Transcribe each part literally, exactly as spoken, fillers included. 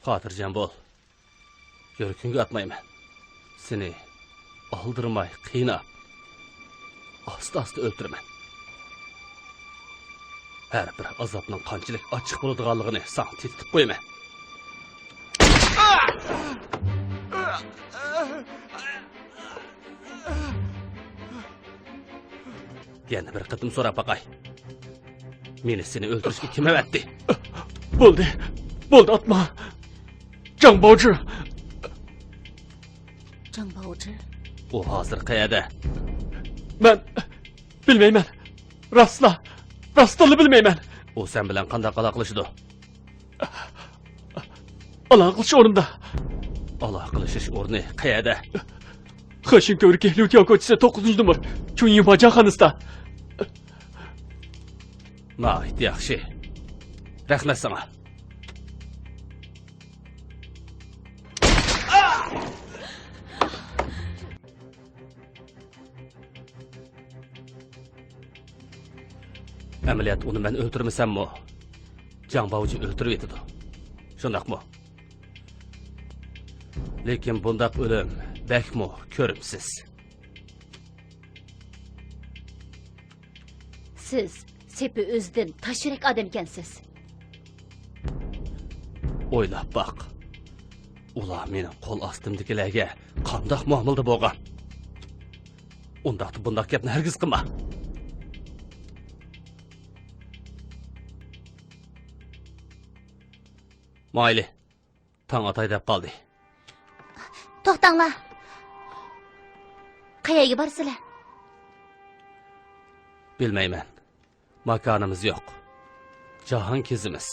خاتىرجەم بول. يۈرىكىڭگە ئاتمايمەن. سېنى ئالدىرىماي قىيناپ، ئاستا-ئاستا ئۆلتۈرىمەن. ھەر بىر ئازابنىڭ قانچىلىك ئاچچىق بولىدىغانلىقىنى ساڭا تېتىتىپ قويىمەن. يەنە بىر قېتىم سوراپ باقاي. مېنى سېنى ئۆلتۈرۈشكە كىم ئەۋەتتى؟ بولدى. بولدى، ئاتما. جاڭ باۋجى. جاڭ باۋجى؟ ئۇ ھازىر قەيەردە؟ مەن بىلمەيمەن. راستلا، راستلا بىلمەيمەن. ئۇ سەن بىلەن قانداق ئالاقىلىشىدۇ؟ ئالاقىلىشىش ئورنىدا. ئالاقىلىشىش ئورنى قەيەردە؟ خېشىن كۆۋرۈكى ليۇتياۋ كوچىسى توققۇزىنچى نومۇر. چۈنيۈن باجاخانىسىدا. ناھايىتى ياخشى. رەھمەت ساڭا. ئەمەلىيەتتە ئۇنى مەن ئۆلتۈرمىسەممۇ، جاڭ باۋجى ئۆلتۈرۈۋېتىدۇ. شۇنداقمۇ؟ لېكىن بۇنداق ئۆلۈم بەكمۇ كۆرۈمسىز. سىز سېپى ئۆزىدىن تاش يۈرەك ئادەمكەنسىز. ئويلاپ باق. ئۇلار مېنىڭ قول ئاستىمدىكىلەرگە قانداق مۇئامىلىدە بولغان؟ ئۇنداقتا بۇنداق گەپنى ھەرگىز قىلما. مايلى، تاڭ ئاتاي دەپ قالدى. توختاڭلار. قەيەرگە بارىسىلەر؟ بىلمەيمەن. ماكانىمىز يوق. جاھان كېزىمىز.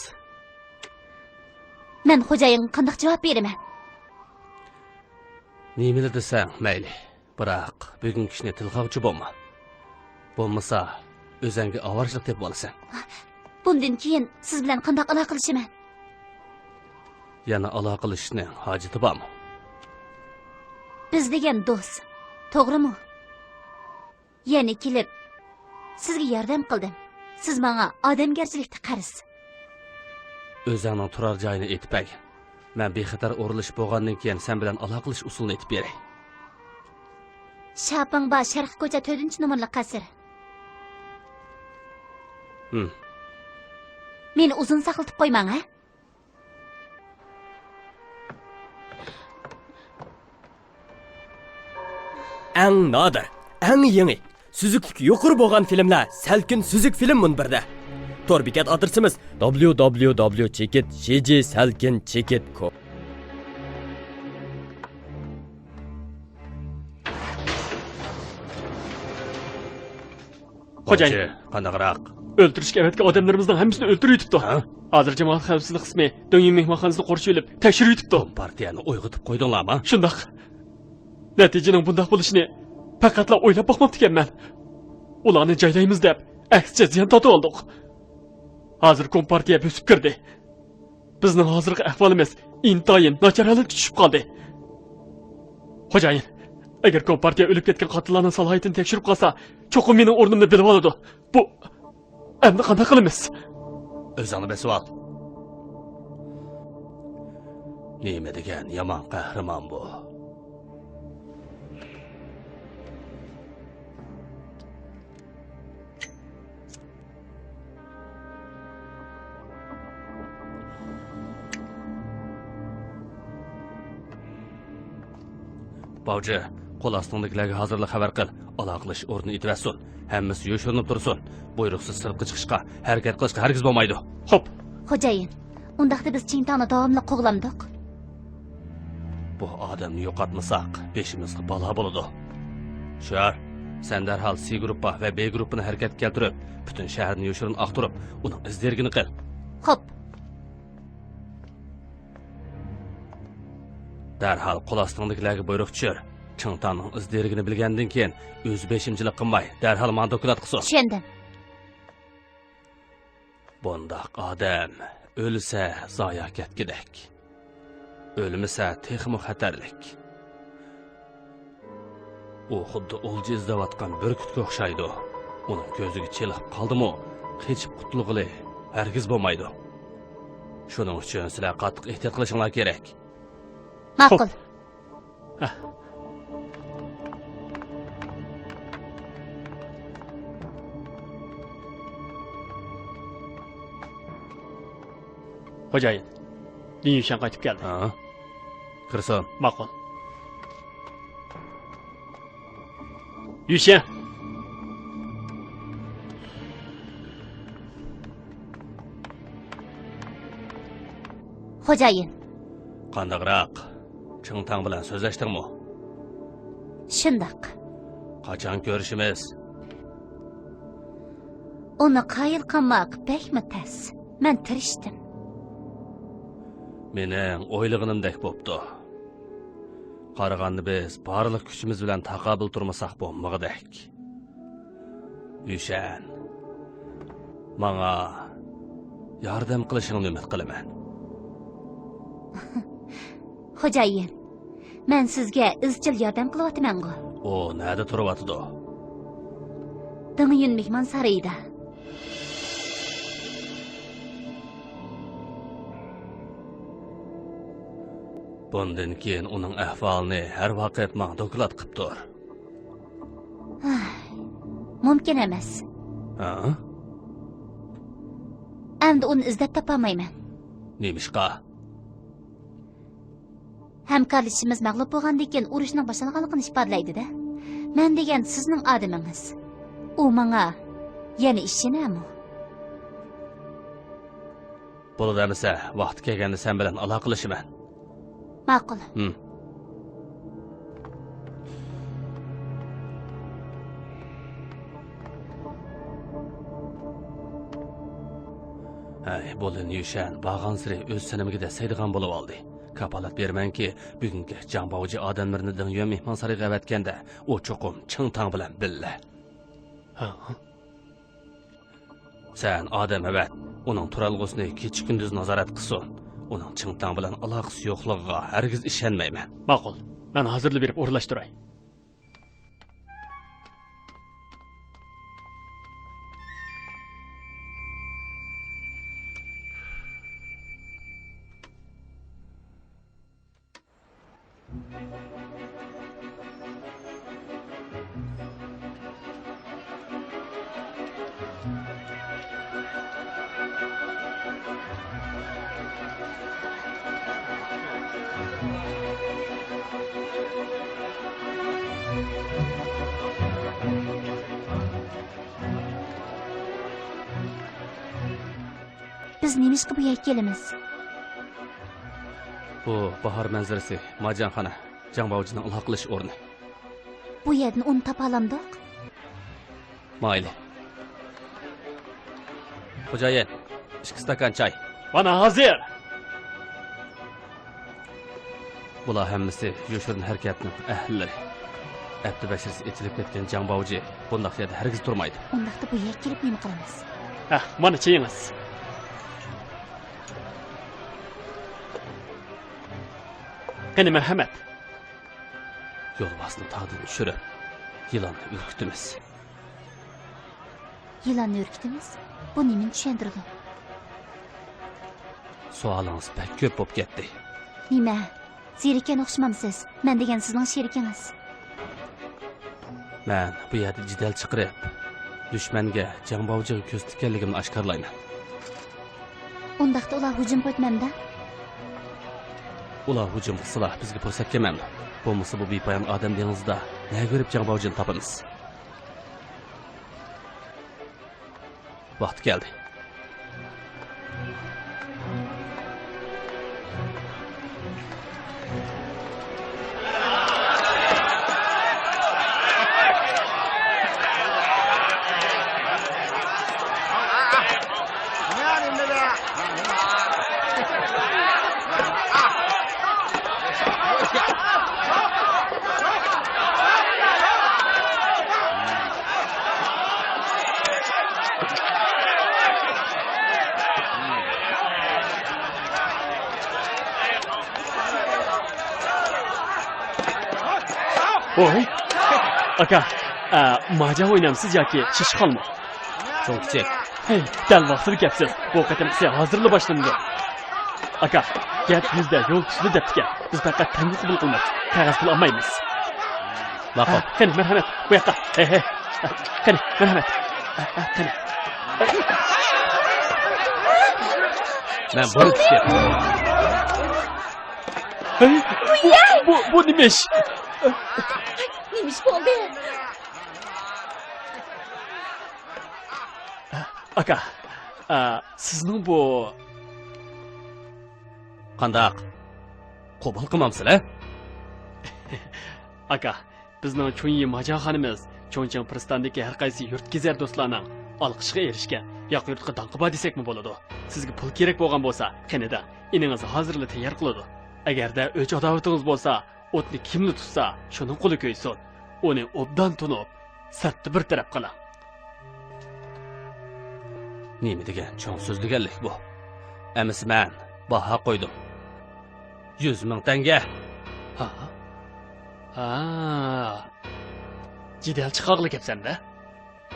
مەن خوجايىنغا قانداق جاۋاب بېرىمەن؟ نېمىلا دېسەڭ مەيلى. بىراق، بۈگۈنكى ئىشنى تىلغا ئالغۇچى بولما. بولمىسا، ئۆزەڭگە ئاۋارىچىلىك تېپىۋالىسەن. بۇندىن كېيىن سىز بىلەن قانداق ئالاقىلىشىمەن؟ يەنە ئالاقىلىشىشنىڭ ھاجىتى بارمۇ؟ بىز دېگەن دوست، توغرىمۇ؟ يەنە كېلىپ، سىزگە ياردەم قىلدىم. سىز ماڭا ئادەمگەرچىلىكتە قەرز. ئۆزەڭنىڭ تۇرار جايىنى ئېيتىپ بەرگىن. مەن بىخەتەر ئورۇنلىشىپ بولغاندىن كېيىن سەن بىلەن ئالاقىلىشىش ئۇسۇلىنى ئېيتىپ بېرەي. شياپىڭبا شەرقىي كوچا تۆتىنچى نومۇرلۇق قەسىر. ھىم. مېنى ئۇزۇن ساقلىتىپ قويماڭ، ھە؟ ئەڭ نادىر، ئەڭ يېڭى، سۈزۈكلۈكى يۇقىرى بولغان فىلىملەر سەلكىن سۈزۈك فىلىم مۇنبىرىدە. تور بېكەت ئادرېسىمىز دابليۇ دابليۇ دابليۇ چېكىت شى جى سەلكىن چېكىت كوم. خوجايىن. خوجايىن، قانداقراق؟ ئۆلتۈرۈشكە ئەۋەتكەن ئادەملىرىمىزنىڭ ھەممىسىنى ئۆلتۈرۈۋېتىپتۇ. ھە؟ ھازىر جامائەت خەۋپسىزلىك قىسمى دۆڭيۈەن مېھمانخانىسىنى قورشىۋېلىپ، تەكشۈرۈۋېتىپتۇ. كومپارتىيەنى ئويغىتىپ قويدۇڭلارمۇ؟ شۇنداق. نەتىجىنىڭ بۇنداق بولۇشىنى پەقەتلا ئويلاپ باقماپتىكەنمەن. ئۇلارنى جايلايمىز دەپ، ئەكسىچە زىيان تارتىۋالدۇق. ھازىر كومپارتىيە بۆسۈپ كىردى. بىزنىڭ ھازىرقى ئەھۋالىمىز ئىنتايىن ناچار ھالەتكە چۈشۈپ قالدى. خوجايىن، ئەگەر كومپارتىيە ئۆلۈپ كەتكەن قاتىللارنىڭ سالاھىيىتىنى تەكشۈرۈپ قالسا، چوقۇم مېنىڭ ئورنۇمنى بىلىۋالىدۇ. بۇ ئەمدى قانداق قىلىمىز؟ ئۆزۈڭنى بېسىۋال. نېمە دېگەن يامان قەھرىمان بۇ. باۋجى، قول ئاستىڭدىكىلەرگە ھازىرلا خەۋەر قىل. ئالاقىلىشىش ئورنىنى ئېتىۋەتسۇن. ھەممىسى يوشۇرۇنۇپ تۇرسۇن. بۇيرۇقسىز سىرتقا چىقىشقا، ھەرىكەت قىلىشقا ھەرگىز بولمايدۇ. خوپ. خوجايىن، ئۇنداقتا بىز چىڭتاڭنى داۋاملىق قوغلامدۇق؟ بۇ ئادەمنى يوقاتمىساق، بېشىمىزغا بالا بولىدۇ. شۈەر، سەن دەرھال سى گۇرۇپپا ۋە بې گۇرۇپپىنى ھەرىكەتكە كەلتۈرۈپ، پۈتۈن شەھەرنى يوشۇرۇن ئاختۇرۇپ، ئۇنىڭ ئىز دېرىكىنى قىل. خوپ. دەرھال قول ئاستىڭدىكىلەرگە بۇيرۇق چۈشۈر. چىڭتاڭنىڭ ئىز دېرىكىنى بىلگەندىن كېيىن، ئۆزى بېشىمچىلىق قىلماي، دەرھال ماڭا دوكلات قىلسۇن. چۈشەندىم. بۇنداق ئادەم ئۆلسە زايا كەتكۈدەك. ئۆلمىسە تېخىمۇ خەتەرلىك. ئۇ خۇددى ئولجا ئىزدەۋاتقان بۈركۈتكە ئوخشايدۇ. ئۇنىڭ كۆزىگە چېلىقىپ قالدىمۇ، قېچىپ قۇتۇلغىلى ھەرگىز بولمايدۇ. شۇنىڭ ئۈچۈن سىلەر قاتتىق ئېھتىيات قىلىشىڭلار كېرەك. ماقۇل. خوپ. ھە. خوجايىن، لىن يۈشەن قايتىپ كەلدى. ھە؟ كىرسۇن. ماقۇل. يۈشەن. خوجايىن. قانداقراق؟ چىڭتاڭ بىلەن سۆزلەشتىڭمۇ؟ شۇنداق. قاچان كۆرۈشىمىز؟ ئۇنى قايىل قىلماق بەكمۇ تەس. مەن تىرىشتىم. مېنىڭ ئويلىغىنىمدەك بوپتۇ. قارىغاندا بىز بارلىق كۈچىمىز بىلەن تاقابىل تۇرمىساق بولمىغۇدەك. يۈشەن، ماڭا ياردەم قىلىشىڭنى ئۈمىد قىلىمەن. خوجايىن، مەن سىزگە ئىزچىل ياردەم قىلىۋاتىمەنغۇ. ئۇ نەدە تۇرۇۋاتىدۇ؟ دېڭيۈن مېھمانسارىيىدا. بۇندىن كېيىن ئۇنىڭ ئەھۋالىنى ھەر ۋاقىت ماڭا دوكلات قىپ تۇر. ھاي، مۇمكىن ئەمەس. ھە؟ ئەمدى ئۇنى ئىزدەپ تاپالمايمەن. نېمىشقا؟ ھەمكارلىشىشىمىز مەغلۇپ بولغاندىن كېيىن ئۇرۇشنىڭ باشلانغانلىقىنى ئىپادىلەيدۇ-دە. مەن دېگەن سىزنىڭ ئادىمىڭىز. ئۇ ماڭا يەنە ئىشىنەمۇ؟ بولىدۇ ئەمىسە، ۋاقتى كەلگەندە سەن بىلەن ئالاقىلىشىمەن. ماقۇل. ھىم. ھەي، بۇ لىن يۈشەن بارغانسېرى ئۆز سىنىمىگە دەسسەيدىغان بولۇۋالدى. كاپالەت بېرىمەنكى، بۈگۈنكى جاڭ باۋجى ئادەملىرىنى دېڭيۈەن مېھمانسارىيىغا ئەۋەتكەندە، ئۇ چوقۇم چىڭتاڭ بىلەن بىللە. ھە؟ سەن ئادەم ئەۋەت، ئۇنىڭ تۇرالغۇسىنى كېچە-كۈندۈز نازارەت قىلسۇن. ئۇنىڭ چىڭتاڭ بىلەن ئالاقىسى يوقلۇقىغا ھەرگىز ئىشەنمەيمەن. ماقۇل، مەن ھازىرلا بېرىپ ئورۇنلاشتۇراي. بىز نېمىشقا بۇ يەرگە كېلىمىز؟ بۇ باھار مەنزىرىسى، ماجانخانا، جاڭ باۋجىنىڭ ئالاقىلىشىش ئورنى. بۇ يەردىن ئۇنى تاپالامدۇق؟ مايلى. خوجايىن، ئىككى ئىستاكان چاي. مانا ھازىر. بۇلار ھەممىسى يوشۇرۇن ھەرىكەتنىڭ ئەھلىلىرى. ئەپتى بەشىرىسى ئېتىلىپ كەتكەن جاڭ باۋجى بۇنداق يەردە ھەرگىز تۇرمايدۇ. ئۇنداقتا بۇ يەرگە كېلىپ نېمە قىلىمىز؟ ھە، مانا چېيىڭىز. قېنى، مەرھەمەت. يولۋاسنى تاغدىن چۈشۈرۈپ، يىلاننى ئۈركۈتىمىز. يىلاننى ئۈركۈتىمىز؟ بۇ نېمىنى چۈشەندۈرىدۇ؟ سوئالىڭىز بەك كۆپ بولۇپ كەتتى. نېمە؟ زېرىككەن ئوخشىمامسىز؟ مەن دېگەن سىزنىڭ شېرىكىڭىز. مەن بۇ يەردە جېدەل چىقىرىپ، دۈشمەنگە جاڭ باۋجىغا كۆز تىككەنلىكىمنى ئاشكارىلايمەن. ئۇنداقتا ئۇلار ھۇجۇم قىلىپ مەمدە؟ ئۇلار ھۇجۇم قىلسىلا، بىزگە پۇرسەت كەلمەمدۇ؟ بولمىسا بۇ بىپايان ئادەم دېڭىزىدا نەگە بېرىپ جاڭ باۋجىنى تاپىمىز؟ ۋاقتى كەلدى. ۋوي! ئاكا، ئە، ماجا ئوينامسىز ياكى شىشقالمۇ؟ چوڭ كىچىك. ھەي، دەل ۋاقتىدا كەپسىز. بۇ قېتىمقىسى ھازىرلا باشلىنىدۇ. ئاكا، گەپ يۈزدە، يول تۈزدى دەپتىكەن. بىز پەقەت تەڭگە قوبۇل قىلىمىز. قەغەز پۇل ئالمايمىز. ماقۇل. ھە، قېنى، مەرھەمەت، بۇ ياققا. ھە، ھە. قېنى، مەرھەمەت. ھە، ھە، قېنى. مەن بۇرۇپ چۈشتۈم. ھەي، بۇ، بۇ، بۇ نېمە ئىش؟ نېمە ئىش بولدى؟ ئاكا، ئا، سىزنىڭ بۇ. قانداق؟ قوبۇل قىلمامسىلەر؟ ئاكا، بىزنىڭ چۈنيى ماجاخانىمىز چۇڭچىڭ پىرىستانىدىكى ھەر قايسى يۇرتكېزەر دوستلارنىڭ ئالقىشىغا ئېرىشكەن، ياقا يۇرتقا داڭقى بار دېسەكمۇ بولىدۇ. سىزگە پۇل كېرەك بولغان بولسا، قېنى دەڭ، ئىنىڭىز ھازىرلا تەييار قىلىدۇ. ئەگەردە ئۆچ ئاداۋىتىڭىز بولسا، ئوتنى كىملا تۇتسا، شۇنىڭ قولى كۆيسۇن. ئۇنى ئوبدان تونۇپ، سەتتە بىر تەرەپ قىلىڭ. نېمە دېگەن چوڭ سۆزلىگەنلىك بۇ؟ ئەمىسە مەن باھا قويدۇم. يۈز مىڭ تەڭگە. ھا؟ ھا. جېدەل چىقارغىلى كەپسەن-دە.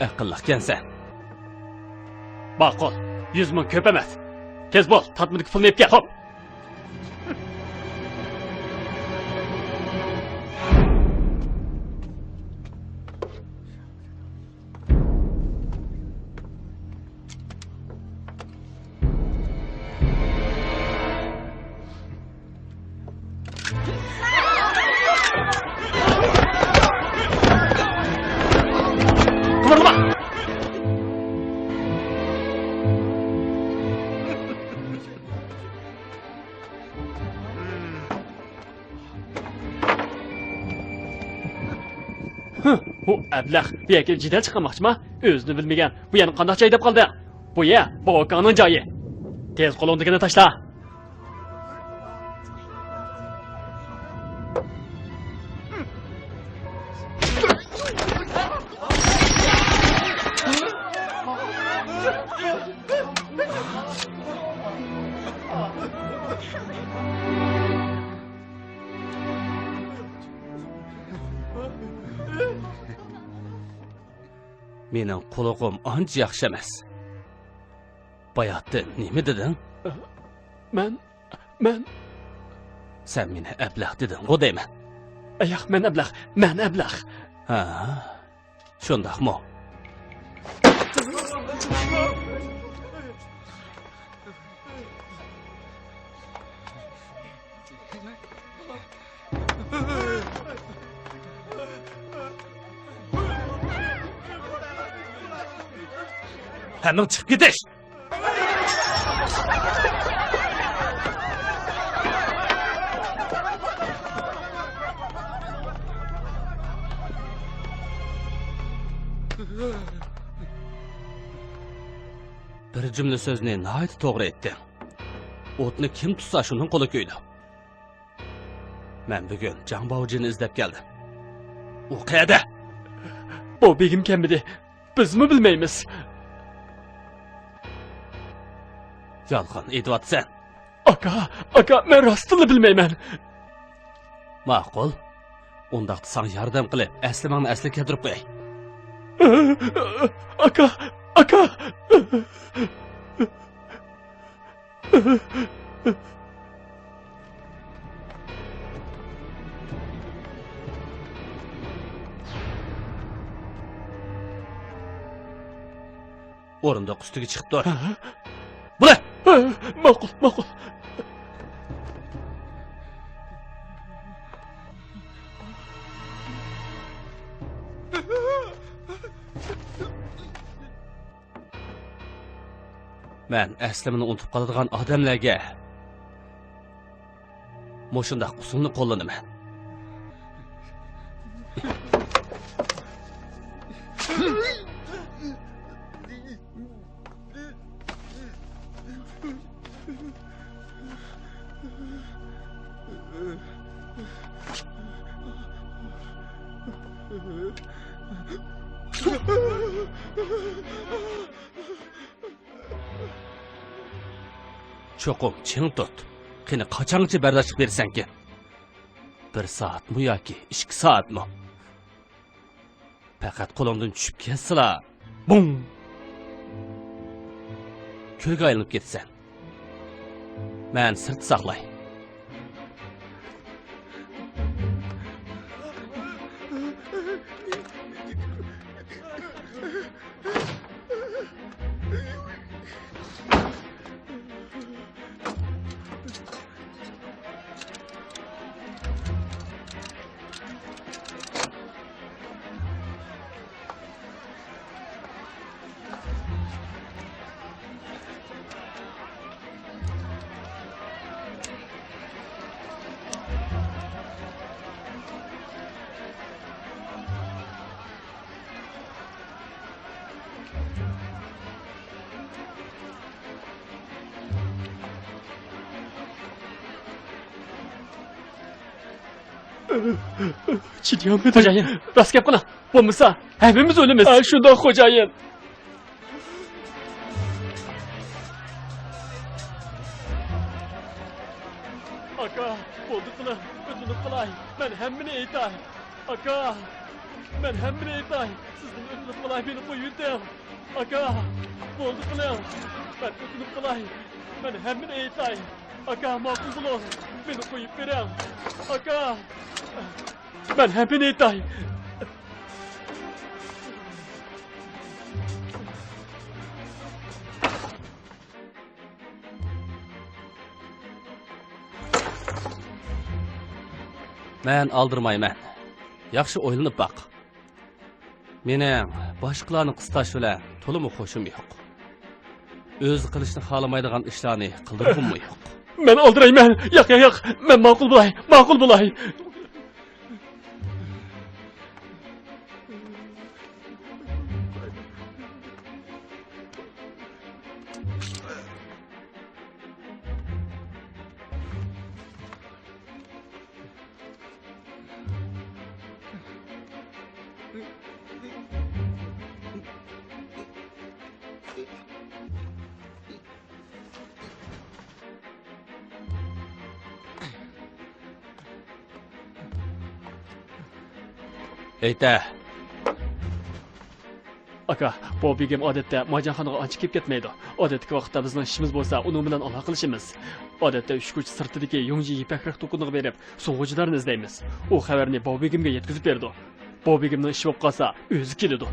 ئەقىللىقكەنسەن. ماقۇل. يۈز مىڭ كۆپ ئەمەس. تېز بول، تارتمىدىكى پۇلنى ئېلىپ كەل. خوپ. ھە، ئۇ ئەبلەخ بۇ يەرگە جېدەل چىقارماقچىما؟ ئۆزىنى بىلمىگەن، بۇ يەرنى قانداق جاي دەپ قالدى؟ بۇ يەر باۋۇكاڭنىڭ جايى. تېز قولۇڭدىكىنى تاشلا. مېنىڭ قۇلىقىم ئانچە ياخشى ئەمەس. باياتتىن نېمە دېدىڭ؟ مەن، مەن. سەن مېنى ئەبلەخ دېدىڭغۇ دەيمەن. ياق، مەن ئەبلەخ، مەن ئەبلەخ. ھە، شۇنداقمۇ؟ ھەممىڭ چىقىپ كېتىش! بىر جۈملە سۆزنى ناھايىتى توغرا ئېيتتىڭ. ئوتنى كىم تۇتسا، شۇنىڭ قولى كۆيىدۇ. مەن بۈگۈن جاڭ باۋجىننى ئىزدەپ كەلدىم. ئۇ قەيەردە؟ بۇ بېگىم كەلمىدى. بىزمۇ بىلمەيمىز. يالغان ئېيتىۋاتىسەن. ئاكا، ئاكا، مەن راستتىنلا بىلمەيمەن. ماقۇل. ئۇنداقتا ساڭا ياردەم قىلىپ، ئەسلىمەڭنى ئەسلىگە كەلتۈرۈپ قوياي. ئاكا، ئاكا. ئورۇندۇق ئۈستىگە چىقىپ تۇر. ھە؟ بۇلە! ھە، ماقۇل، ماقۇل. مەن ئەسلىمىنى ئۇنتۇپ قالىدىغان ئادەملەرگە مۇشۇنداق ئۇسۇلنى قوللىنىمەن. چوقۇم چىڭ تۇت. قېنى، قاچانغىچە بەرداشلىق بېرىسەنكىن؟ بىر سائەتمۇ ياكى ئىككى سائەتمۇ؟ پەقەت قولۇڭدىن چۈشۈپ كەتسىلا، بۇڭ! كۈلگە ئايلىنىپ كېتىسەن. مەن سىرتتا ساقلاي. چىدىيالمىدىم. خوجايىن، راست گەپ قىلىڭ. بولمىسا، ھەممىمىز ئۆلىمىز. ھە، شۇنداق، خوجايىن. ئاكا، بولدى قىلىڭ، ئۆتۈنۈپ قىلاي، مەن ھەممىنى ئېيتاي. ئاكا، مەن ھەممىنى ئېيتاي، سىزدىن ئۆتۈنۈپ قىلاي، مېنى قويۇۋېتىڭ. ئاكا، بولدى قىلىڭ، مەن ئۆتۈنۈپ قىلاي، مەن ھەممىنى ئېيتاي. ئاكا، ماقۇل بولۇڭ، مېنى قويۇپ بېرىڭ. ئاكا، مەن ھەممىنى ئېيتاي. مەن ئالدىرىمايمەن. ياخشى ئويلىنىپ باق. مېنىڭ باشقىلارنى قىستاش بىلەن تولىمۇ خۇشۇم يوق. ئۆزى قىلىشنى خالىمايدىغان ئىشلارنى قىلدۇرغۇممۇ يوق. مەن ئالدىرايمەن. ياق، ياق، ياق. مەن ماقۇل بولاي، ماقۇل بولاي. ئېيتە. ئاكا، بوۋا بېگىم ئادەتتە ماجانخانىغا ئانچە كېلىپ كەتمەيدۇ. ئادەتتىكى ۋاقىتتا بىزنىڭ ئىشىمىز بولسا ئۇنىڭ بىلەن ئالاقىلىشىمىز. ئادەتتە ئۈچ كوچا سىرتىدىكى يۇڭجى يىپەك رەخت دۇكىنىغا بېرىپ سۇڭغۇچىدارنى ئىزدەيمىز. ئۇ خەۋەرنى بوۋا بېگىمگە يەتكۈزۈپ بېرىدۇ. بوۋا بېگىمنىڭ ئىشى بولۇپ قالسا ئۆزى كېلىدۇ.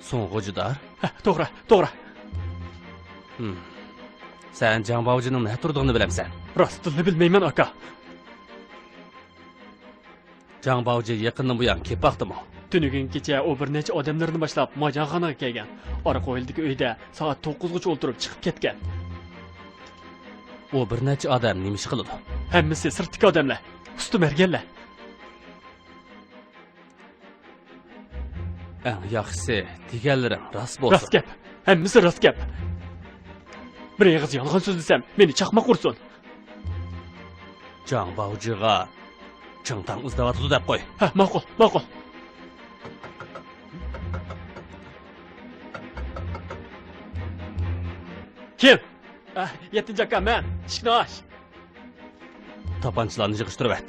سۇڭغۇچىدار؟ ھە، توغرا، توغرا. ھىم. سەن جاڭ باۋجىنىڭ نە تۇرىدىغىنىنى بىلەمسەن؟ راستىنلا بىلمەيمەن، ئاكا. جاڭ باۋجى يېقىندىن بۇيان كېلىپ باقتىمۇ؟ تۈنۈگۈن كېچە ئۇ بىر نەچچە ئادەملىرىنى باشلاپ ماجانخانىغا كەلگەن. ئارقا ھويلىدىكى ئۆيدە سائەت توققۇزغىچە ئولتۇرۇپ چىقىپ كەتكەن. ئۇ بىر نەچچە ئادەم نېمە ئىش قىلىدۇ؟ ھەممىسى سىرتتىكى ئادەملەر. ئۇستىمەرگەنلەر. ئەڭ ياخشىسى، دېگەنلىرىڭ راست بولسۇن. راست گەپ. ھەممىسى راست گەپ. بىر ئېغىز يالغان سۆزلىسەم، مېنى چاقماق ئۇرسۇن. جاڭ باۋجىغا چىڭتاڭ ئىزدەۋاتىدۇ دەپ قوي. ھە، ماقۇل، ماقۇل. كىم؟ ئە، يەتتىنچى ئاكا، مەن. ئىشىكنى ئاچ. تاپانچىلارنى يىغىشتۇرۇۋەت.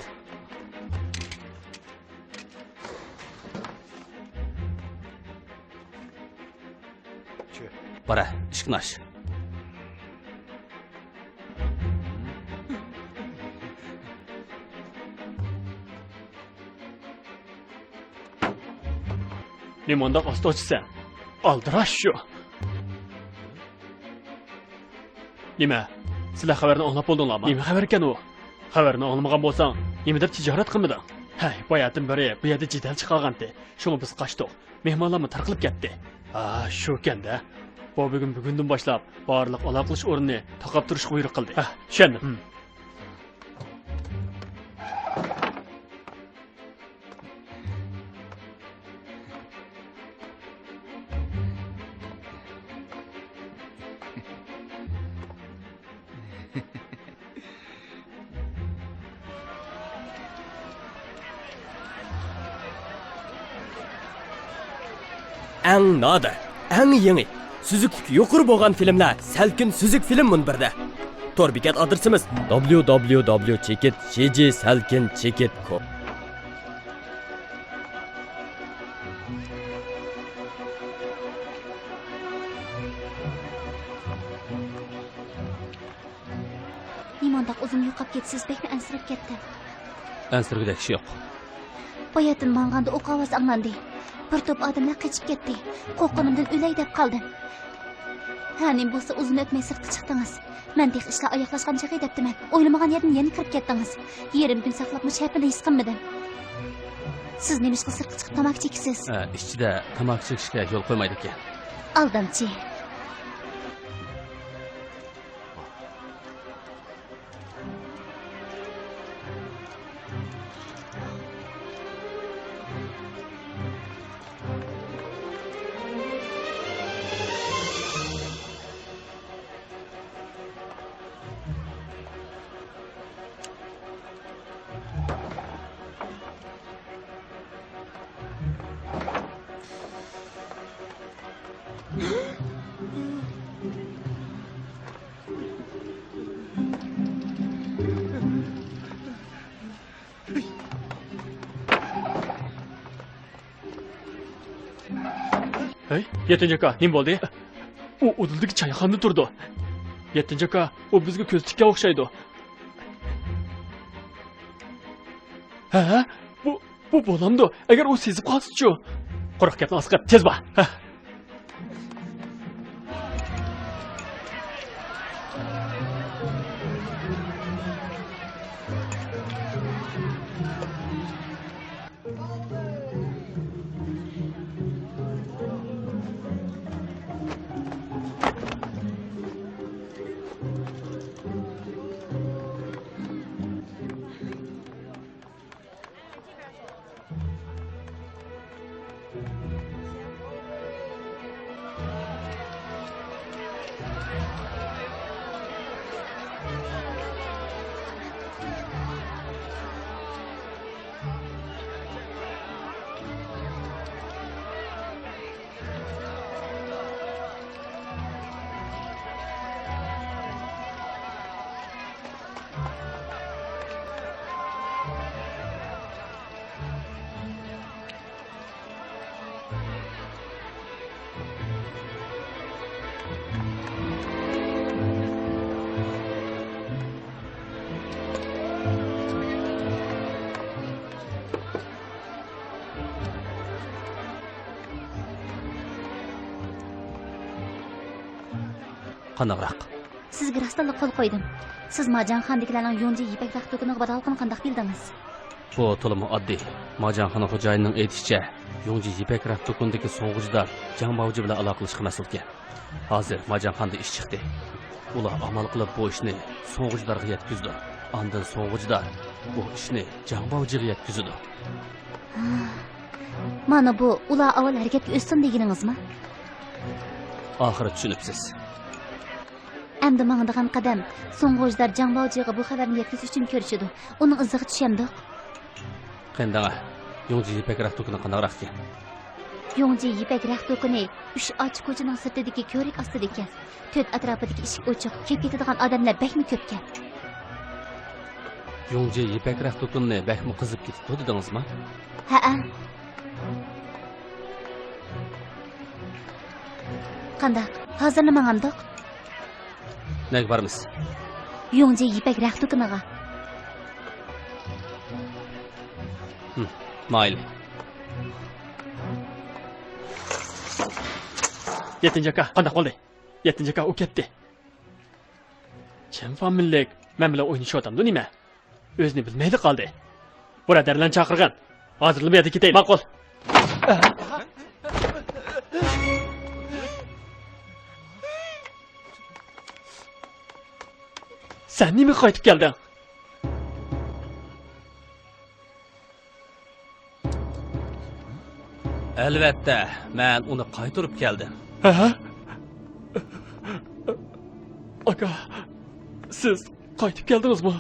بارە، ئىشىكنى ئاچ. نېمانداق ئاستا ئاچىسەن؟ ئالدىراش شۇ. نېمە؟ سىلەر خەۋەرنى ئاڭلاپ بولدۇڭلارمۇ؟ نېمە خەۋەركەن ئۇ؟ خەۋەرنى ئاڭلىمىغان بولساڭ، نېمىدەپ تىجارەت قىلمىدىڭ؟ ھەي، باياتىن بېرى بۇ يەردە جېدەل چىقارغانتى. شۇڭا بىز قاچتۇق. مېھمانلارمۇ تارقىلىپ كەتتى. ھا، شۇكەن-دە. بوۋا بېگىم بۈگۈندىن باشلاپ بارلىق ئالاقىلىشىش ئورنىنى تاقاپ تۇرۇشقا بۇيرۇق قىلدى. ھە، چۈشەندىم. ھىم. ئەڭ نادىر، ئەڭ يېڭى، سۈزۈكلۈكى يۇقىرى بولغان فىلىملەر سەلكىن سۈزۈك فىلىم مۇنبىرىدە. تور بېكەت ئادرېسىمىز: دابليۇ دابليۇ دابليۇ چېكىت جى جى سەلكىن چېكىت كوم. مۇنداق ئۇزۇن يوقاپ كېتىسىز، بەكمۇ ئەنسىرەپ كەتتىم. ئەنسىرىگۈدەك ئىش يوق. باياتىن ماڭغاندا ئوق ئاۋازى ئاڭلاندى. بىر توپ ئادەملەر قېچىپ كەتتى. قورققىنىمدىن ئۆلەي دەپ قالدىم. ھە، نېمە بولسا ئۇزۇن ئۆتمەي سىرتقا چىقتىڭىز. مەن تېخى ئىشلار ئاياغلاشقان چېغى دەپتىمەن. ئويلىمىغان يەردىن يەنە كىرىپ كەتتىڭىز. يېرىم كۈن ساقلاپمۇ شەپىنى ھېس قىلمىدىم. سىز نېمىشقا سىرتقا چىقىپ تاماكا چېكىسىز؟ ھە، ئىشچىدە تاماكا چېكىشكە يول قويمايدىكەن. ئالدامچى. ھەي، يەتتىنچى ئاكا، نېمە بولدى؟ ئۇ ئۇدۇلدىكى چايخانىدا تۇرىدۇ. يەتتىنچى ئاكا، ئۇ بىزگە كۆز تىككەن ئوخشايدۇ. ھە؟ بۇ، بۇ بولامدۇ؟ ئەگەر ئۇ سېزىپ قالسىچۇ؟ قۇرۇق گەپنى ئاسقىت، تېز بار. ھە. قانداقراق؟ سىزگە راستتىنلا قول قويدۇم. سىز ماجاڭخاندىكىلەرنىڭ يۇڭجى يىپەك رەخت دۇكىنىغا بارغانلىقىنى قانداق بىلدىڭىز؟ بۇ تولىمۇ ئاددىي. ماجاڭخانا خوجايىنىنىڭ ئېيتىشىچە، يۇڭجى يىپەك رەخت دۇكىنىدىكى سۇڭغۇچىدار جاڭ باۋجى بىلەن ئالاقىلىشىشقا مەسئۇلكەن. ھازىر ماجاڭخانىدا ئىش چىقتى. ئۇلار ئامال قىلىپ بۇ ئىشنى سۇڭغۇچىدارغا يەتكۈزىدۇ. ئاندىن سۇڭغۇچىدار بۇ ئىشنى جاڭ باۋجىغا يەتكۈزىدۇ. مانا بۇ، ئۇلار ئاۋۋال ھەرىكەتكە ئۆتسۇن دېگىنىڭىزمۇ؟ ئاخىرى چۈشىنىپسىز. ئەمدى ماڭىدىغان قەدەم، سۇڭغۇچىدار جاڭ باۋجىغا بۇ خەۋەرنى يەتكۈزۈش ئۈچۈن كۆرۈشىدۇ. ئۇنىڭ ئىزىغا چۈشەمدۇق؟ قېنى دەڭە، يۇڭجى يىپەك رەخت دۇكىنى قانداقراقكەن؟ يۇڭجى يىپەك رەخت دۇكىنى ئۈچ ئاچا كوچىنىڭ سىرتىدىكى كۆۋرۈك ئاستىدىكەن. تۆت ئەتراپىدىكى ئىشىك ئوچۇق، كىرىپ كېتىدىغان ئادەملەر بەكمۇ كۆپكەن. يۇڭجى يىپەك رەخت دۇكىنىنى بەكمۇ قىزىپ كېتىپتۇ دېدىڭىزمۇ؟ ھەئە. قانداق، ھازىرلا ماڭامدۇق؟ نەگە بارىمىز؟ يۇڭجى يىپەك رەخت دۇكىنىغا. ھىم، مايلى. يەتتىنچى ئاكا، قانداق بولدى؟ يەتتىنچى ئاكا، ئۇ كەتتى. چىن فامىلىلىك مەن بىلەن ئوينىشىۋاتامدۇ نېمە؟ ئۆزىنى بىلمەيلا قالدى. بۇرادەرلەرنى چاقىرغىن. ھازىرلا بۇ يەردىن كېتەي. ماقۇل. سەن نېمىگە قايتىپ كەلدىڭ؟ ئەلۋەتتە، مەن ئۇنى قايتۇرۇپ كەلدىم. ھە؟ ئاكا، سىز قايتىپ كەلدىڭىزمۇ؟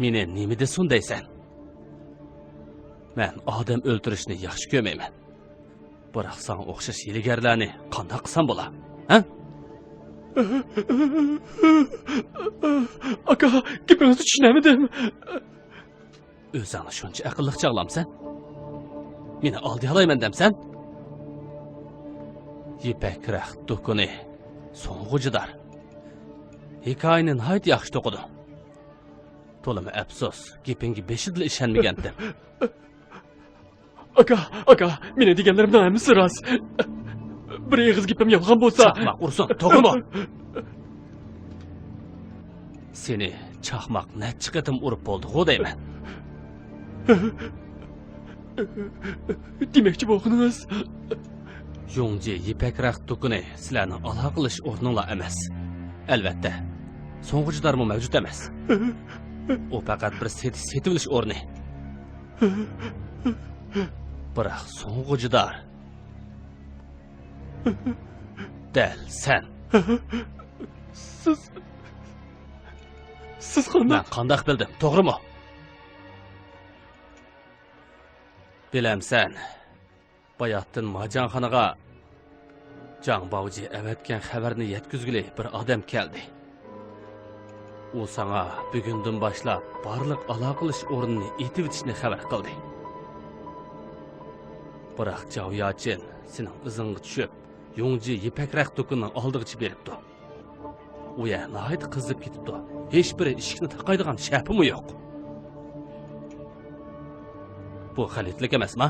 مېنى نېمە دېسۇن دەيسەن؟ مەن ئادەم ئۆلتۈرۈشنى ياخشى كۆرمەيمەن. بىراق ساڭا ئوخشاش ھىيلىگەرلەرنى قانداق قىلسام بولا؟ ھە؟ ئاكا، گېپىڭىزنى چۈشىنەلمىدىم. ئۆزۈڭنى شۇنچە ئەقىللىق چاغلامسەن؟ مېنى ئالدىيالايمەن دەمسەن؟ يىپەك رەخت دۇكىنى سوڭغۇچىدار. ھېكايىنى ناھايىتى ياخشى توقۇدۇڭ. تولىمۇ ئەپسۇس، گېپىڭگە بېشىدىلا ئىشەنمىگەنتىم. ئاكا، ئاكا، مېنىڭ دېگەنلىرىمنىڭ ھەممىسى راست. بىر ئېغىز گېپىم يالغان بولسا. چاقماق ئۇرسۇن، توغرىمۇ؟ سېنى چاقماق نەچچە قېتىم ئۇرۇپ بولدىغۇ دەيمەن. دېمەكچى بولغىنىڭىز؟ يۇڭجى يىپەك رەخت دۇكىنى سىلەرنىڭ ئالاقىلىشىش ئورنۇڭلار ئەمەس. ئەلۋەتتە، سوڭغۇچىدارمۇ مەۋجۇت ئەمەس. ئۇ پەقەت بىر سېتىش-سېتىۋېلىش ئورنى. بىراق سوڭغۇچىدار دەل سەن. سىز، سىز قانداق؟ مەن قانداق بىلدىم، توغرىمۇ؟ بىلەمسەن، باياتتىن ماجاڭخانىغا جاڭ باۋجى ئەۋەتكەن خەۋەرنى يەتكۈزگىلى بىر ئادەم كەلدى. ئۇ ساڭا بۈگۈندىن باشلاپ بارلىق ئالاقىلىشىش ئورنىنى ئېتىۋېتىشنى خەۋەر قىلدى. بىراق جاۋ ياچىن سېنىڭ ئىزىڭغا چۈشۈپ، يۇڭجى يىپەك رەخت دۇكىنىنىڭ ئالدىغىچە بېرىپتۇ. ئۇ يەر ناھايىتى قىزىپ كېتىپتۇ. ھېچبىرى ئىشىكنى تاقايدىغان شەپىمۇ يوق. بۇ غەلىتىلىك ئەمەسما؟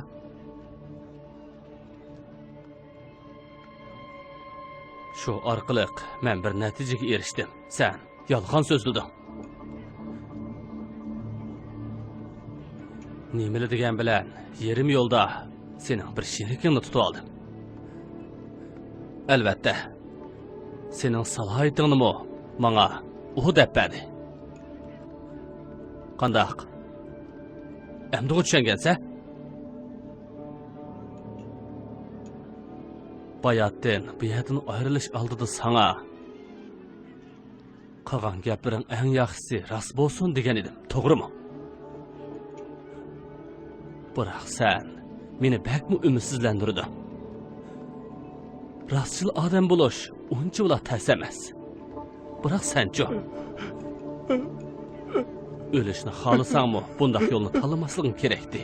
شۇ ئارقىلىق مەن بىر نەتىجىگە ئېرىشتىم. سەن يالغان سۆزلىدىڭ. نېمىلا دېگەن بىلەن يېرىم يولدا سېنىڭ بىر شېرىكىڭنى تۇتۇۋالدىم. ئەلۋەتتە، سېنىڭ سالاھىيىتىڭنىمۇ ماڭا ئۇ دەپ بەردى. قانداق؟ ئەمدىغۇ چۈشەنگەنسەن؟ باياتتىن بۇ يەردىن ئايرىلىش ئالدىدا ساڭا، قالغان گەپلىرىڭ ئەڭ ياخشىسى راست بولسۇن دېگەن ئىدىم، توغرىمۇ؟ بىراق سەن مېنى بەكمۇ ئۈمىدسىزلەندۈردۈڭ. راستچىل ئادەم بولۇش ئۇنچىۋالا تەس ئەمەس. بىراق سەنچۇ؟ ئۆلۈشنى خالىساڭمۇ بۇنداق يولنى تاللىماسلىقىڭ كېرەكتى.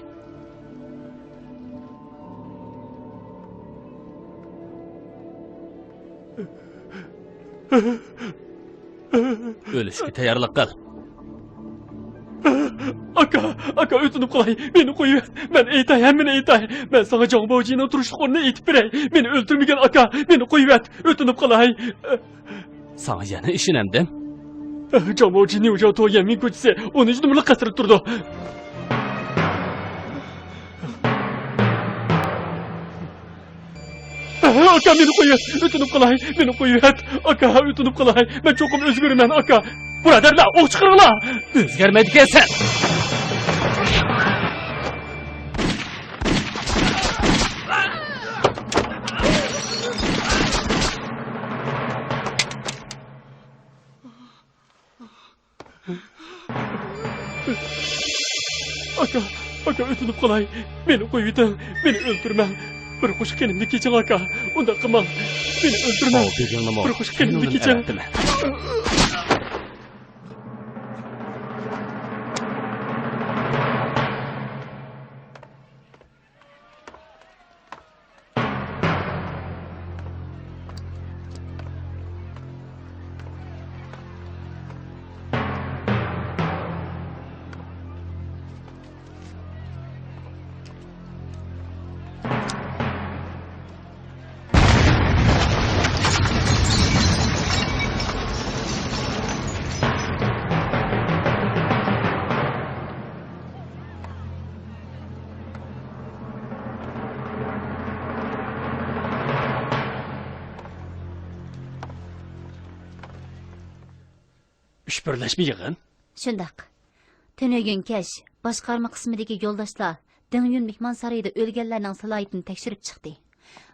ئۆلۈشكە تەييارلىق قىل. ئاكا، ئاكا، ئۆتۈنۈپ قالاي، مېنى قويۇۋەت. مەن ئېيتاي، ھەممىنى ئېيتاي. مەن ساڭا جاڭ باۋجىنىڭ تۇرۇشلۇق ئورنىنى ئېيتىپ بېرەي. مېنى ئۆلتۈرمىگىن، ئاكا، مېنى قويۇۋەت. ئۆتۈنۈپ قالاي. ساڭا يەنە ئىشىنەمدىم. جاڭ باۋجى نيۇجياۋ تۇ يەنمىن كوچىسى ئونىنچى نومۇرلۇق قەسىردە تۇرىدۇ. ئاكا، مېنى قويۇۋەت، ئۆتۈنۈپ قالاي، مېنى قويۇۋەت. ئاكا، ئۆتۈنۈپ قالاي، مەن چوقۇم ئۆزگىرىمەن، ئاكا. بۇرادەرلەر، ئوق چىقىرىڭلار! ئۆزگەرمەيدىكەنسەن! ئاكا، ئاكا، ئۆتۈنۈپ قالاي. مېنى قويۇۋېتىڭ. مېنى ئۆلتۈرمەڭ. بىر قوشۇق قېنىمنى كېچىڭ، ئاكا. ئۇنداق قىلماڭ. مېنى ئۆلتۈرمەڭ. بىر قوشۇق قېنىمنى كېچىڭ. ئۈچ بىرلەشمە يىغىن؟ شۇنداق. تۈنۈگۈن كەچ باشقارما قىسمىدىكى يولداشلار دىڭيۈن مېھمانسارىيىدا ئۆلگەنلەرنىڭ سالاھىيىتىنى تەكشۈرۈپ چىقتى.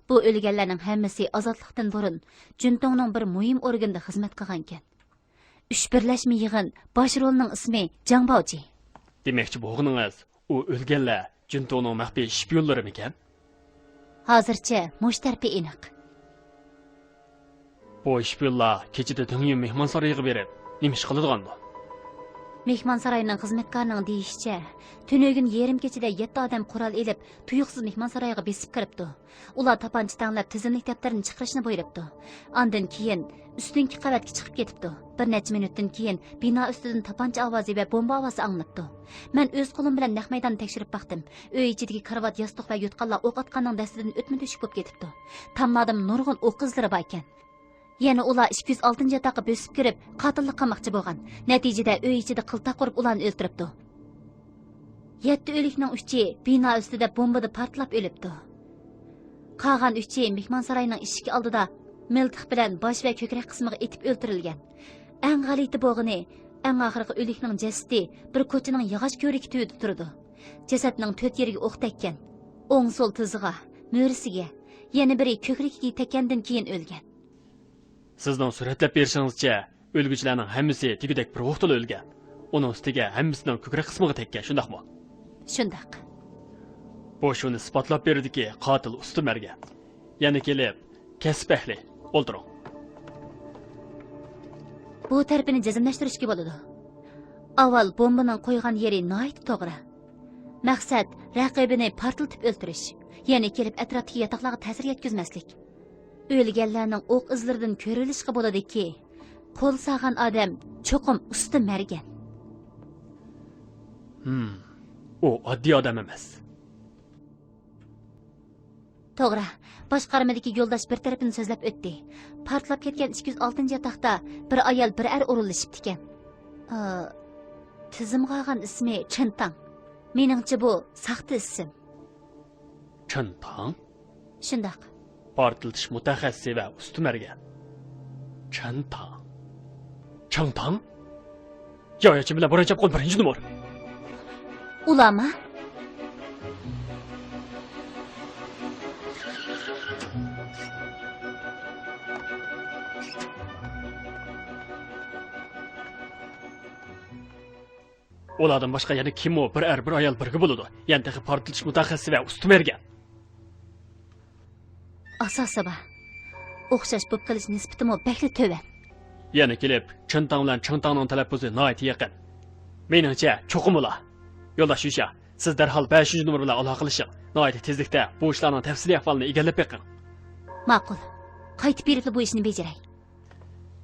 بۇ ئۆلگەنلەرنىڭ ھەممىسى ئازادلىقتىن بۇرۇن جۈنتوڭنىڭ بىر مۇھىم ئورگىنىدا خىزمەت قىلغانىكەن. ئۈچ بىرلەشمە يىغىن باش رولنىڭ ئىسمى جاڭ باۋجى. دېمەكچى بولغىنىڭىز، ئۇ ئۆلگەنلەر جۈنتوڭنىڭ مەخپىي شپىيونلىرىمىكەن؟ ھازىرچە مۇشۇ تەرىپى ئېنىق. بۇ شپىيونلار كېچىدە دىڭيۈن مېھمانسارىيىغا بېرىپ نېمە ئىش قىلىدىغاندۇ؟ مېھمانساراينىڭ خىزمەتكارىنىڭ دېيىشىچە، تۈنۈگۈن يېرىم كېچىدە يەتتە ئادەم قورال ئېلىپ، تۇيۇقسىز مېھمانسارايغا بېسىپ كىرىپتۇ. ئۇلار تاپانچا تەڭلەپ، تىزىملىك دەپتەرنى چىقىرىشنى بۇيرۇپتۇ. ئاندىن كېيىن ئۈستۈنكى قەۋەتكە چىقىپ كېتىپتۇ. بىر نەچچە مىنۇتتىن كېيىن بىنا ئۈستىدىن تاپانچا ئاۋازى ۋە بومبا ئاۋازى ئاڭلىنىپتۇ. مەن ئۆز قولۇم بىلەن نەق مەيداننى تەكشۈرۈپ باقتىم. ئۆي ئىچىدىكى كارىۋات، ياستۇق ۋە يوتقانلار ئوق ئاتقاننىڭ دەستىدىن ئۆتمە تۆشۈك بولۇپ كېتىپتۇ. تاملاردىمۇ نۇرغۇن ئوق ئىزلىرى باركەن. يەنە ئۇلار ئىككى يۈز ئالتىنچى ياتاققا بۆسۈپ كىرىپ، قاتىللىق قىلماقچى بولغان. نەتىجىدە ئۆي ئىچىدە قىلتاق قۇرۇپ ئۇلارنى ئۆلتۈرۈپتۇ. يەتتە ئۆلۈكنىڭ ئۈچى بىنا ئۈستىدە بومبىدا پارتلاپ ئۆلۈپتۇ. قالغان ئۈچى مېھمانساراينىڭ ئىشىكى ئالدىدا مىلتىق بىلەن باش ۋە كۆكرەك قىسمىغا ئېتىپ ئۆلتۈرۈلگەن. ئەڭ غەلىتە بولغىنى، ئەڭ ئاخىرقى ئۆلۈكنىڭ جەسىتى بىر كوچىنىڭ ياغاچ كۆۋرۈكى تۈۋىدە تۇرىدۇ. جەسەتنىڭ تۆت يېرىگە ئوق تەگكەن. ئوڭ سول تىزىغا، مۈرىسىگە، يەنە بىرى كۆكرىكىگە تەگكەندىن كېيىن ئۆلگەن. سىزنىڭ سۈرەتلەپ بېرىشىڭىزچە، ئۆلگۈچىلەرنىڭ ھەممىسى دېگۈدەك بىر ۋاقىتلا ئۆلگەن. ئۇنىڭ ئۈستىگە ھەممىسىنىڭ كۆكرەك قىسمىغا تەگكەن، شۇنداقمۇ؟ شۇنداق. بۇ شۇنى ئىسپاتلاپ بېرىدۇكى، قاتىل ئۇستا مەرگەن. يەنە كېلىپ، كەسىپ ئەھلى، ئولتۇرۇڭ. بۇ تەرىپىنى جەزملەشتۈرۈشكە بولىدۇ. ئاۋۋال بومبىنىڭ قويغان يېرى ناھايىتى توغرا. مەقسەت رەقىبىنى پارتلىتىپ ئۆلتۈرۈش، يەنە كېلىپ ئەتراپتىكى ياتاقلارغا تەسىر يەتكۈزمەسلىك. ئۆلگەنلەرنىڭ ئوق ئىزلىرىدىن كۆرۈۋېلىشقا بولىدۇكى، قول سالغان ئادەم چوقۇم ئۇستا مەرگەن. ھىم، ئۇ ئاددىي ئادەم ئەمەس. توغرا، باشقارمىدىكى يولداش بىر تەرىپىنى سۆزلەپ ئۆتتى. پارتلاپ كەتكەن ئىككى يۈز ئالتىنچى ياتاقتا بىر ئايال، بىر ئەر ئورۇنلىشىپتىكەن. ئا، تىزىمغا ئالغان ئىسمى چېن تاڭ. مېنىڭچە بۇ ساختا ئىسىم. چېن تاڭ؟ شۇنداق. پارتلىتىش مۇتەخەسسىسى ۋە ئۇستا مەرگەن. چېن تاڭ. چېن تاڭ؟ ياۋياچىن بىلەن بوران چاپقۇن بىرىنچى نومۇر. ئۇلارمۇ؟ ئۇلاردىن باشقا يەنە كىممۇ بىر ئەر، بىر ئايال بىرگە بولىدۇ؟ يەنە تېخى پارتلىتىش مۇتەخەسسىسى ۋە ئۇستا مەرگەن. ئاساسى بار. ئوخشاش بولۇپ قېلىش نىسبىتىمۇ بەكلا تۆۋەن. يەنە كېلىپ، چېن تاڭ بىلەن چېڭ تاڭنىڭ تەلەپپۇزى ناھايىتى يېقىن. مېنىڭچە، چوقۇم ئۇلار. يولداش يۈشيا، سىز دەرھال بەشىنچى نومۇر بىلەن ئالاقىلىشىڭ. ناھايىتى تېزلىكتە بۇ ئىشلارنىڭ تەپسىلىي ئەھۋالىنى ئىگىلەپ بېقىڭ. ماقۇل. قايتىپ بېرىپلا بۇ ئىشنى بېجىرەي.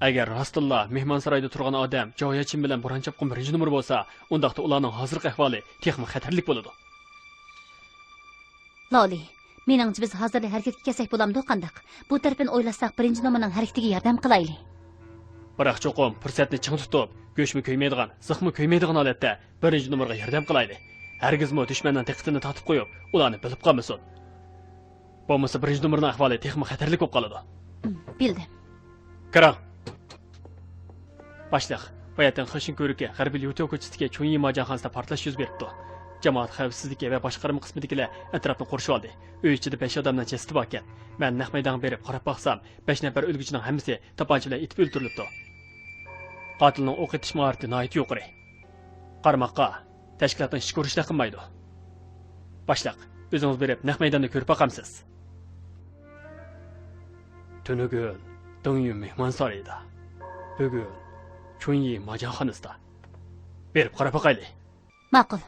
ئەگەر راستتىنلا مېھمانسارايدا تۇرغان ئادەم جاۋياچىن بىلەن بوران چاپقۇن بىرىنچى نومۇر بولسا، ئۇنداقتا ئۇلارنىڭ ھازىرقى ئەھۋالى تېخىمۇ خەتەرلىك بولىدۇ. لالى، مېنىڭچە بىز ھازىرلا ھەرىكەتكە كەلسەك بولامدۇ قانداق؟ بۇ تەرىپىنى ئويلاشساق بىرىنچى نومۇرنىڭ ھەرىكىتىگە ياردەم قىلايلى. بىراق چوقۇم پۇرسەتنى چىڭ تۇتۇپ، گۆشمۇ كۆيمەيدىغان، زىخمۇ كۆيمەيدىغان ھالەتتە بىرىنچى نومۇرغا ياردەم قىلايلى. ھەرگىزمۇ دۈشمەننىڭ دىققىتىنى تارتىپ قويۇپ، ئۇلارنى بىلىپ قالمىسۇن. بولمىسا بىرىنچى نومۇرنىڭ ئەھۋالى تېخىمۇ خەتەرلىك بولۇپ قالىدۇ. بىلدىم. كىرىڭ. باشلىق، باياتىن خېشىن كۆۋرۈكى غەربىي ليۇتيو كوچىسىدىكى چۇنيى ماجاڭخانىسىدا پارتلاش يۈز بېرىپتۇ. جامائەت خەۋپسىزلىكى ۋە باشقارما قىسمىدىكىلەر ئەتراپنى قورشىۋالدى. ئۆي ئىچىدە بەش ئادەمنىڭ جەسىتى باركەن. مەن نەق مەيدانغا بېرىپ قاراپ باقسام، بەش نەپەر ئۆلگۈچىنىڭ ھەممىسى تاپانچا بىلەن ئېتىپ ئۆلتۈرۈلۈپتۇ. قاتىلنىڭ ئوق ئېتىش ماھارىتى ناھايىتى يۇقىرى. قارىماققا، تەشكىلاتنىڭ ئىچكى ئۇرۇشىدا قىلمايدۇ. باشلىق، ئۆزىڭىز بېرىپ نەق مەيداننى كۆرۈپ باقامسىز؟ تۈنۈگۈن دېڭيۈ مېھمانسارىيىدا، بۈگۈن چۇنيى ماجاڭخانىسىدا. بېرىپ قاراپ باقايلى. ماقۇل.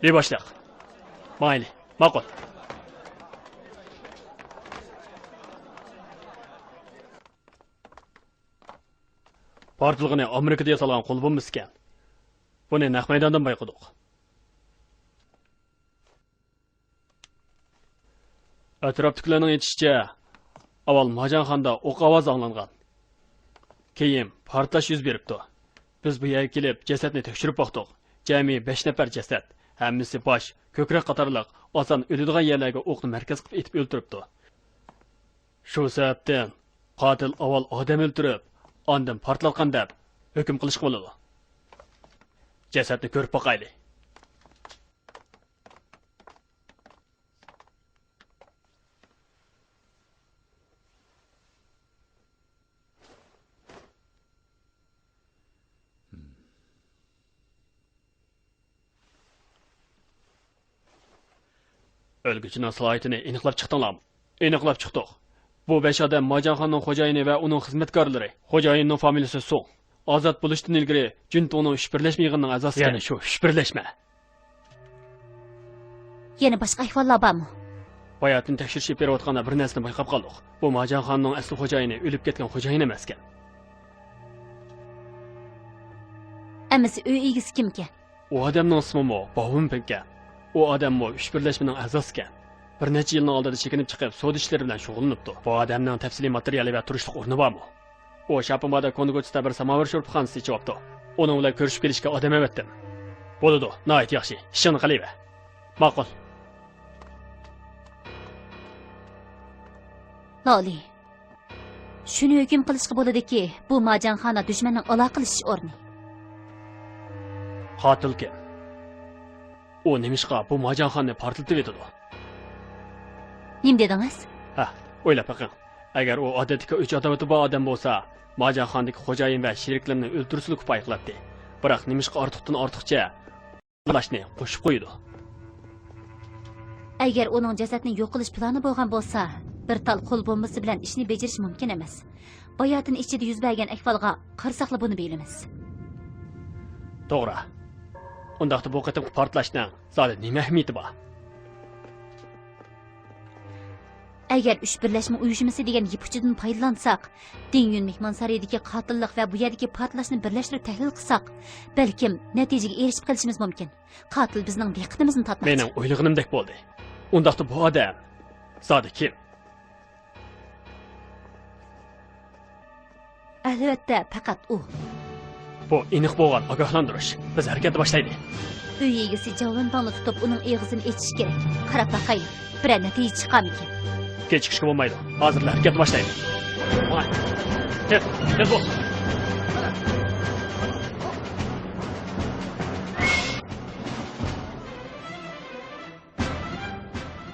لى باشلىق. مايلى. ماقۇل. پارتلىغىنى ئامېرىكىدا ياسالغان قول بومبىسى ئىكەن. بۇنى نەق مەيداندىن بايقىدۇق. ئەتراپتىكىلەرنىڭ ئېيتىشىچە، ئاۋۋال ماجاڭخانىدا ئوق ئاۋازى ئاڭلانغان. كېيىن پارتلاش يۈز بېرىپتۇ. بىز بۇ يەرگە كېلىپ جەسەتنى تەكشۈرۈپ باقتۇق. جەمئىي بەش نەپەر جەسەت، ھەممىسى باش، كۆكرەك قاتارلىق ئاسان ئۆلىدىغان يەرلەرگە ئوقنى مەركەز قىلىپ ئېتىپ ئۆلتۈرۈپتۇ. شۇ سەۋەبتىن قاتىل ئاۋۋال ئادەم ئۆلتۈرۈپ، ئاندىن پارتلاتقان دەپ ھۆكۈم قىلىشقا بولىدۇ. جەسەتنى كۆرۈپ باقايلى. ئۆلگۈچىنىڭ سالاھىيىتىنى ئېنىقلاپ چىقتىڭلارمۇ؟ ئېنىقلاپ چىقتۇق. بۇ بەش ئادەم ماجانخانىنىڭ خوجايىنى ۋە ئۇنىڭ خىزمەتكارلىرى. خوجايىننىڭ فامىلىسى سۇڭ. ئازاد بولۇشتىن ئىلگىرى جۈنتۇڭنىڭ ئۈچ بىرلەشمە يىغىنىنىڭ ئەزاسى ئىكەن. يەنە شۇ ئۈچ بىرلەشمە. يەنە باشقا ئەھۋاللار بارمۇ؟ باياتىن تەكشۈرۈش ئېلىپ بېرىۋاتقاندا بىر نەرسىنى بايقاپ قالدۇق. بۇ ماجانخانىنىڭ ئەسلى خوجايىنى ئۆلۈپ كەتكەن خوجايىن ئەمەسكەن. ئەمىسە ئۆي ئىگىسى كىمكەن؟ ئۇ ئادەمنىڭ ئىسمىمۇ باۋۇن پېڭكەن. ئۇ ئادەممۇ ئۈچ بىرلەشمىنىڭ ئەزاسىكەن. بىر نەچچە يىلنىڭ ئالدىدا چېكىنىپ چىقىپ، سودا ئىشلىرى بىلەن شۇغۇللىنىپتۇ. بۇ ئادەمنىڭ تەپسىلىي ماتېرىيالى ۋە تۇرۇشلۇق ئورنى بارمۇ؟ ئۇ شاپىمادا كوندىگوچىدا بىر ساماۋار شورپىخانىسى ئېچىۋاپتۇ. ئۇنىڭ بىلەن كۆرۈشۈپ كېلىشكە ئادەم ئەۋەتتىم. بولىدۇ، ناھايىتى ياخشى. ئىشىڭنى قىلىۋەر. ماقۇل. لالى. شۇنى ھۆكۈم قىلىشقا بولىدۇكى، بۇ ماجانخانا دۈشمەننىڭ ئالاقىلىشىش ئورنى. قاتىل كىم؟ ئۇ نېمىشقا بۇ ماجانخانىنى پارتلىتىۋېتىدۇ؟ نېمە دېدىڭىز؟ ھە، ئويلاپ بېقىڭ. ئەگەر ئۇ ئادەتتىكى ئۆچ-ئاداۋىتى بار ئادەم بولسا، ماجانخانىدىكى خوجايىن ۋە شېرىكلىرىنى ئۆلتۈرسىلا كۇپايە قىلاتتى. بىراق نېمىشقا ئارتۇقتىن ئارتۇقچە لاشنى قوشۇپ قويىدۇ؟ ئەگەر ئۇنىڭ جەسەتنى يوق قىلىش پىلانى بولغان بولسا، بىر تال قول بومبىسى بىلەن ئىشنى بېجىرىش مۇمكىن ئەمەس. باياتىن ئىچىدە يۈز بەرگەن ئەھۋالغا قارىساقلا بۇنى بىلىمىز. توغرا. ئۇنداقتا بۇ قېتىمقى پارتلاشنىڭ زادى نېمە ئەھمىيىتى بار؟ ئەگەر ئۈچ بىرلەشمە ئۇيۇشمىسى دېگەن يىپ ئۇچىدىن پايدىلانساق، دىڭيۈن مېھمانسارىيىدىكى قاتىللىق ۋە بۇ يەردىكى پارتلاشنى بىرلەشتۈرۈپ تەھلىل قىلساق، بەلكىم نەتىجىگە ئېرىشىپ قېلىشىمىز مۇمكىن. قاتىل بىزنىڭ دىققىتىمىزنى تارتماقچى. مېنىڭ ئويلىغىنىمدەك بولدى. ئۇنداقتا بۇ ئادەم زادى كىم؟ ئەلۋەتتە، پەقەت ئۇ. بۇ ئېنىق بولغان ئاگاھلاندۇرۇش. بىز ھەرىكەتنى باشلايلى. ئۆي ئىگىسى جاۋ لىنباڭنى تۇتۇپ، ئۇنىڭ ئېغىزىنى ئېچىش كېرەك. قاراپ باقايلى، بىرەر نەتىجە چىقارمىكىن. كېچىكىشكە بولمايدۇ. ھازىرلا ھەرىكەتنى باشلايلى. ماڭاي. تېز، تېز بول.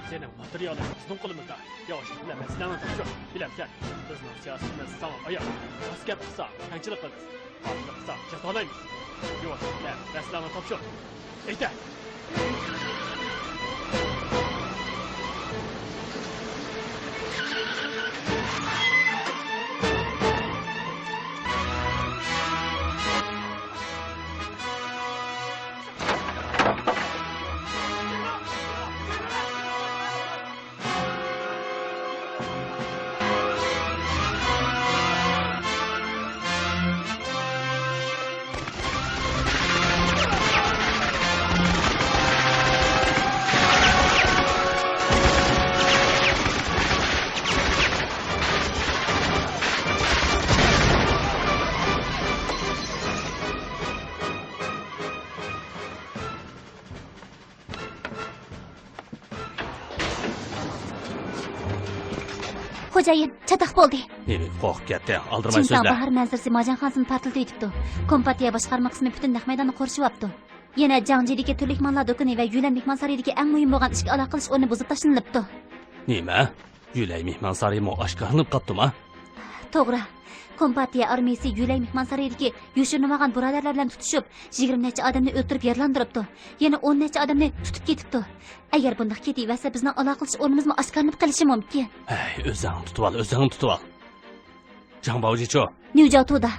سېنىڭ ماتېرىيالىڭ بىزنىڭ قولىمىزدا. ياۋاشلىق بىلەن مەسىلەڭنى تاپشۇر. بىلەمسەن، بىزنىڭ سىياسىتىمىز ساڭا ئايان. راست گەپ قىلساڭ، كەڭچىلىك قىلىمىز. قاتتىق قىلساڭ، جازالايمىز. ياۋاشلىق بىلەن مەسىلەڭنى تاپشۇر. ئېيتە! خوجايىن، چاتاق بولدى. نېمىگە قورقۇپ كەتتىڭ؟ ئالدىرىماي سۆزلە. چىڭتاڭ باھار مەنزىرىسى ماجانخانىسىنى پارتلىتىۋېتىپتۇ. كومپارتىيە باشقارما قىسمى پۈتۈن نەق مەيداننى قورشىۋاپتۇ. يەنە جاڭجىدىكى تۈرلۈك ماللار دۇكىنى ۋە يۈلەن مېھمانسارىيىدىكى ئەڭ مۇھىم بولغان ئىككى ئالاقىلىشىش ئورنى بۇزۇپ تاشلىنىپتۇ. نېمە؟ يۈلەي مېھمانسارىيىمۇ ئاشكارىلىنىپ قاپتۇما؟ توغرا. كومپارتىيە ئارمىيىسى يۈلەي مېھمانسارىيىدىكى يوشۇرۇنۇۋالغان بۇرادەرلەر بىلەن تۇتۇشۇپ، يىگىرمە نەچچە ئادەمنى ئۆلتۈرۈپ يارىلاندۇرۇپتۇ. يەنە ئون نەچچە ئادەمنى تۇتۇپ كېتىپتۇ. ئەگەر بۇنداق كېتىۋەرسە، بىزنىڭ ئالاقىلىشىش ئورنىمىزمۇ ئاشكارىلىنىپ قېلىشى مۇمكىن. ھەي، ئۆزۈڭنى تۇتۇۋال، ئۆزۈڭنى تۇتۇۋال. جاڭ باۋجىچۇ؟ نيۇجياۋتۇدا.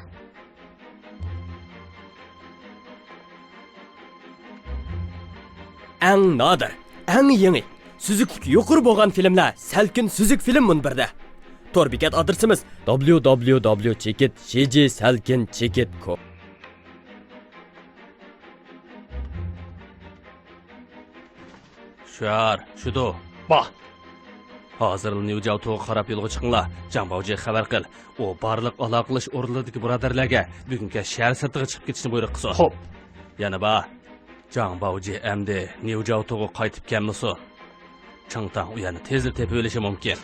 ئەڭ نادىر، ئەڭ يېڭى، سۈزۈكلۈكى يۇقىرى بولغان فىلىملەر سەلكىن سۈزۈك فىلىم مۇنبىرىدە. تور بېكەت ئادرېسىمىز: دابليۇ دابليۇ دابليۇ چېكىت شى جى سەلكىن چېكىت كوم. شۇيار، شۇدۇ. با! ھازىرلا نيۇجياۋتۇغا قاراپ يولغا چىقىڭلار. جاڭ باۋجىغا خەۋەر قىل. ئۇ بارلىق ئالاقىلىشىش ئورۇنلىرىدىكى بۇرادەرلەرگە بۈگۈن كەچ شەھەر سىرتىغا چىقىپ كېتىشنى بۇيرۇق قىلسۇن. خوپ. يەنە بار. جاڭ باۋجى ئەمدى نيۇجياۋتۇغا قايتىپ كەلمىسۇن. چىڭتاڭ ئۇ يەرنى تېزلا تېپىۋېلىشى مۇمكىن.